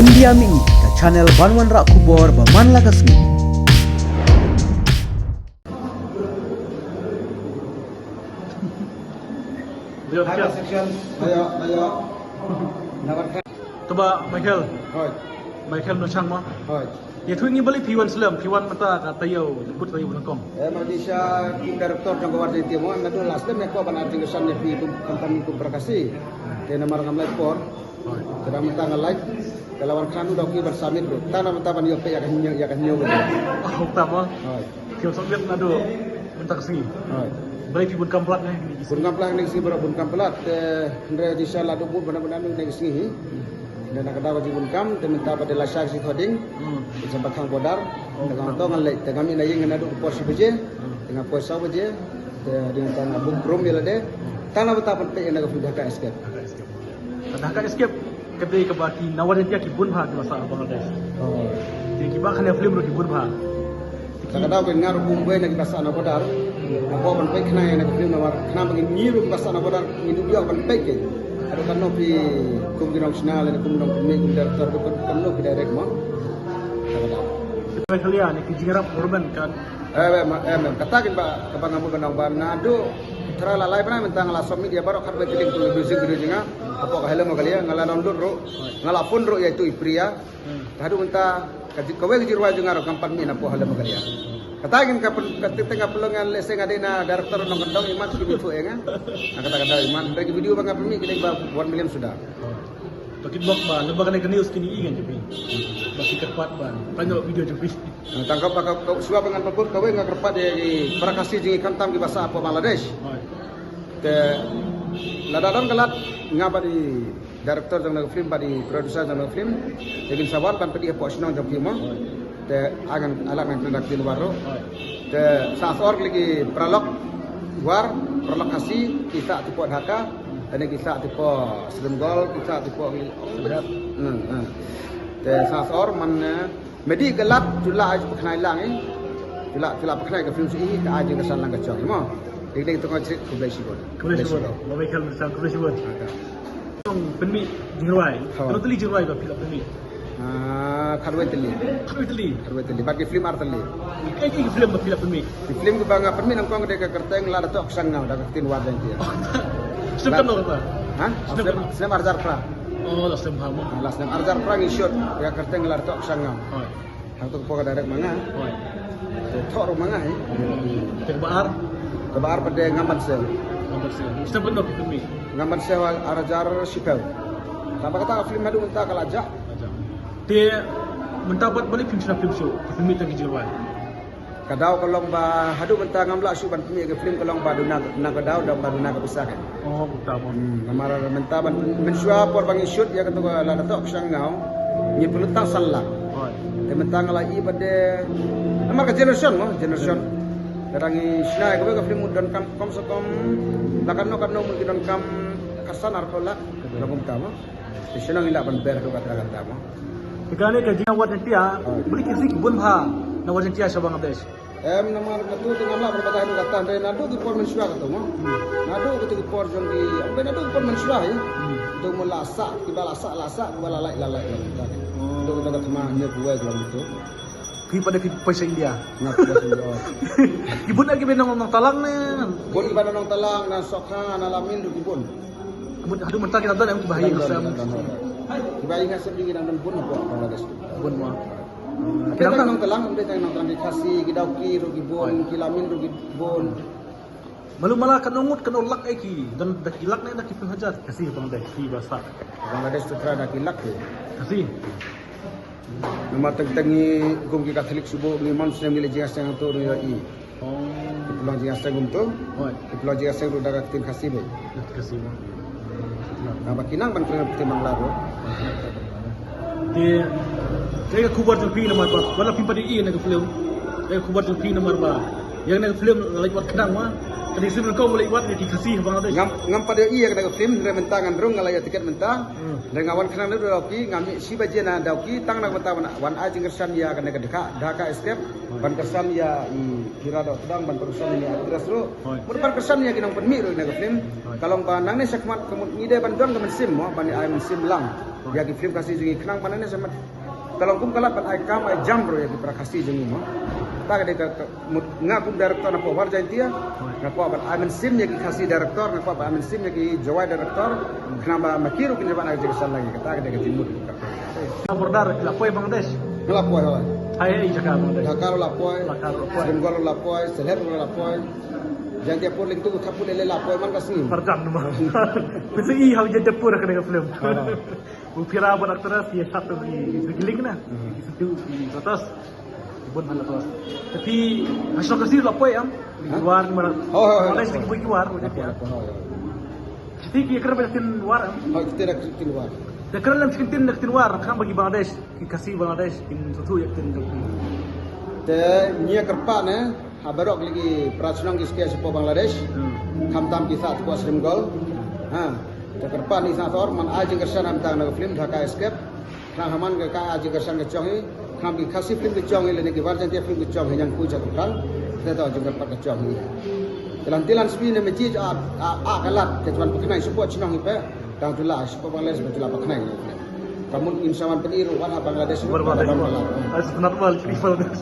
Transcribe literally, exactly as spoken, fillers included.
India Mini, ka channel ban wanrah khubor ba man la ka sngi. Ayo, ayo. Namar ka. Taba Michael. Hoi. Michael Nochang ma. Hoi. Ïathuh ngi balei phi wan slem, phi wan mynta ka taïew, kut taïew nyngkong. Eh, ma di sha kum director jong ka War Jaiñtia mo, naduh last time ko ban arjing kesan ïa phi kum company kum Prakashi. Te namar ngam lait por. Hoi. Te da mynta nga lait, ka la wan khnang da ki ban submit ruh. Tang na mynta ban ïoh peit ïa ka hynñiew, ïa ka hynñiew. Oh, tama. Hoi. Phi wan submit naduh mynta ka sngi. Hoi. Balei phi bun kam palat ne? Bun kam palat ne ka sngi, baroh bun kam palat. Te hynrei di sha la duk bun bana bana ne ka sngi hi. Te na ka daw ka jingbun kam, te mynta ba dei lashai shi khoding. Hmm. Te sa ba khang border. Oh, te nga to nga leit, te nga mih na ïing nga naduh por shi baje. Hmm. Te nga poi saw baje. Te dei nga tang nga book room ïa lade. Hmm. Tang na ba ta pynpeit ïa na ka film Dhaka Escape. Dhaka Escape. Dhaka Escape ka dei kaba ki na War Jaiñtia ki bun bha kiba sah ha Bangladesh. Oh. Te kiba khana film ruh ki bun bha. Ka daw ban ngar kum wei na kiba sah na border. Nga kwah ban peit khnang ïa na ka film namar khnang ba ngi ruh kiba sah na border ngi duh ïoh ban peit ki. Haduh katno phi kum ki nongshna lane kum ki nongpynmih kum director haduh katno phi direct mo. Ka daw. Phi khlem ïa ne ki jingïarap government kan. Eh, em, em, em, kata kin ba, kaba nga mut ban ong ba naduh trai la lai bnai mynta nga la submit ïa baroh khatwei tylli ki music video jong nga. Hapoh ka Hello Meghalaya nga la download ruh. Nga la phone ruh ïa itu i Priya. Hmm. Haduh mynta ka ji-, kawei ka jingrwai jong nga ruh kam pat mih napoh Hello Meghalaya. Kata kin ka pyn-, ka teng teng ka pynlong ngan lehse nga dei na director nongkyndong imat ki mih phuh ïa nga. Nga kata ka dei imat, hynrei ki video ba nga pynmih ki dei ba one million suda. To kit bok ba lem ba kane ka news kine i ngan jong phi. Ba ki kyrpad ba tang ïoh video jong phi. Tang ka ba ka, ka, shuwa ba ngan pynbud kawei nga kyrpad ïa ki para Khasi jong ngi khamtam kiba sah hapoh Bangladesh. Hoi. Te lada don ka lad nga ba dei director jong na ka film ba dei producer jong na ka film. Te ngin sa wan ban pynïaid hapoh shnong jong phi mo. Te ai ngan, ai lad ngan kren da ka ktien War ruh. Te sa sor ki paralok War, paralok Khasi, ki sah hapoh Dhaka, lane ki sah hapoh Sremgol, ki sah hapoh. Hmm, hmm. Te sa sor man, eh, medi ka lad, ju la ai ju pynkhnai lang, eh. Ju la, ju la pynkhnai ka film sha i, ka ai jingkyrsan lang ka jong i mo. Dei dei to nga chrik, khublei shibun. Khublei shibun. Ba Michael Nochang, khublei shibun. Aka. Tang pynmih jingrwai. Hoi. Katno tylli jingrwai ba phi la pynmih? Ah, khatwei tylli. Khatwei tylli. Khatwei tylli. Bad ki film ar tylli. Kaei kaei ki film ba phi la pynmih? Ki film kiba nga pynmih nyngkong ka dei ka kyrteng Lada Toh Ksang Ngaw da ka ktien War Jaiñtia. Snem katno kata? Ha? Snem, snem ar hajar phra. Oh, la snem phra mo. La snem ar hajar phra ngi shoot ïa ka kyrteng Lada Toh Ksang Ngaw. Hoi. Hangto ka por ka direct ma nga. Hoi. Te thoh ruh ma nga hi. Te kaba ar? Kaba ar pat dei Ngam Ban Siew. Ngam Ban Siew. Snem katno phi pynmih? Ngam Ban Siew ar hajar shiphew. Tang ba kata ka film haduh mynta ka la jah. Ka jah. Te mynta pat balei phim shna film shuh? Phi pynmih tang ki jingrwai. Ka daw ka long ba haduh mynta ngam lah shuh ban pynmih ka film ka long ba duna, na ka daw da ba duna ka pisa ka. Oh, uta mo. Hmm, namar mynta ban mynshuwa por ba ngi shoot ïa kato ka Lada Toh Ksang Ngaw, ngi pynlut tang san lak. Hoi. Te mynta nga la i ba dei namar ka generation mo, generation. Lada ngi shna ïa kawei ka film mut donkam, kam se kam, la katno katno mut ki donkam khatsan arphew lak. Long kumta mo. Te shano ngi lah ban ber haduh katta katta mo. Te kane ka jingïa War Jaiñtia, hoi, balei ki Khasi ki bun bha na War Jaiñtia sha Bangladesh? Em, namar katu te ngam lah ban batai haduh katta, hynrei naduh ki por mynshuwa katu mo. Hmm. Naduh katu ki por jong ki, em, naduh ki por mynshuwa hi. Hmm. Naduh mo la sah, kiba la sah, la sah, kiba la lait, la lait, la lait. Oh. Naduh katu ka thma hynñiew phew wei kilometer. Phi pat dei phi poi sha India. Nga poi sha India. Ki bun ki ba nong Nongtalang ne? Bun ki ba nong Nongtalang, na Sokha, na Lamin ruh ki bun. Ki bun haduh mynta ki dang don em ki ba ha ïing ha sem. Ki ba ha ïing ha sem ki dang don bun hapoh Bangladesh. Bun mo. Ki dang don Nongtalang, ym dei tang Nongtalang, ki Khasi, ki Dawki ruh ki bun, ki Lamin ruh ki bun. Malu mala katno ngut, katno lak eh ki don, da ki lak ne da ki phew hajar? Khasi Bangladesh ki ba sah. Bangladesh to trai da ki lak ki. Khasi. Namar teng teng ngi kum ki Katholik shuh ngi man snem ngi leit jingïaseng to ngi ïohi. Oh. Ki pynlong jingïaseng kumto. Hoi. Ki pynlong jingïaseng ruh da ka ktien Khasi beit. Khasi mo. Naba ki nang ban kren ktien Bangla ruh. Te, te ka khubor jong phi namar ba, wat la phim pat ïohi ïa kane ka film. Te ka khubor jong phi namar ba ïa kane ka film la leit wad khnang ma. Ka dei ka film nyngkong ba leit wad ïa ki Khasi ha Bangladesh. Ngam, ngam pat ïohi ïa kane ka film, hynrei mynta ngan rung, nga la ïoh tiket mynta. Hmm. Hynrei nga wan khnang na Dawki, nga mih shi baje na Dawki, tang na ka bynta wan, wan ai jingkyrshan ïa kane ka Dhaka, Dhaka Escape. Hmm. Ban kyrshan ïa i Hira Dohtdong, ban kyrshan ïa i actress ruh. Hmm. Mut ban kyrshan ïa ki nongpynmih ruh ïa kane ka film. Hmm. Ka long ba nangne shakhmat ka mut ngi dei ban don ka mynsiem mo, ban ai mynsiem lang. Ïa ki film Khasi jong ngi khnang ban ne sa mat. Ka long kum ka lad ban ai kam ai jam ruh ïa ki para Khasi jong ngi mo. Ta ka dei ka, ka mut nga kum director na pdeng War Jaintia. Nga kwah ban ai mynsiem ïa ki Khasi director, nga kwah ban ai mynsiem ïa ki Jowai director. Khnang ba ma ki ruh kin ïa ban ai jingkyrshan lang ïa kata ka dei ka jingmut. Border la poi Bangladesh. Nga la poi hoi. Hai hai jaka Bangladesh. Dhaka ruh la poi. Dhaka ruh la poi. Sremgol ruh la poi. Sylhet ruh la poi. Jaintiapur lyngkhuh Thaipur lei lei la poi man ka sngi. Pyrkhat namar. Pynsi i ha Jaintiapur ka dei ka film. Ha. U Phira bad actress ïa sat tu ki, ki link na. Hmm. Ki sentu ki ratas. Bun hal ratas. Tapi ha shnong Khasi la poi em. Ha? Ki War ni mara. Oh, oh, oh, Bangladesh oh. Ki poi ki War. La poi, la poi, oh, oh. Siti ki kren ba ktien War em. Oh, kita dah ktien War. Dah kren lem ktien, ktien War. Kan bagi Bangladesh. Ki Khasi Bangladesh kin sngewthuh ïa ktien jong ki. Te ngi ïa kyrpad ne ha baroh ki para shnong ki sngewsih shapoh Bangladesh. Hmm. Khamtam ki sah shapoh Sremgol. Ha. Te kyrpad ngi sngewthuh man ai jingkyrshan hamtang na ka film Dhaka Escape. Khnang ha man ka ai jingkyrshan ka jong ngi. Khnang ki Khasi film ka jong ngi lane ki War Jaintia film ka jong ngi ñiangkhuh sha ka pyrthei. Te to jingkyrpad ka jong ngi. Te lan te lan sbi ne me ji a a a ka lad te tuan pynkhana shapoh shnong ngi pe. Tang tu la shapoh Bangladesh ba tu la pynkhana ngi. Ka mut ngim sa wan pyni ruh wan ha Bangladesh. Wan ha Bangladesh. Bangladesh. Ai, sebenarnya balik di Bangladesh.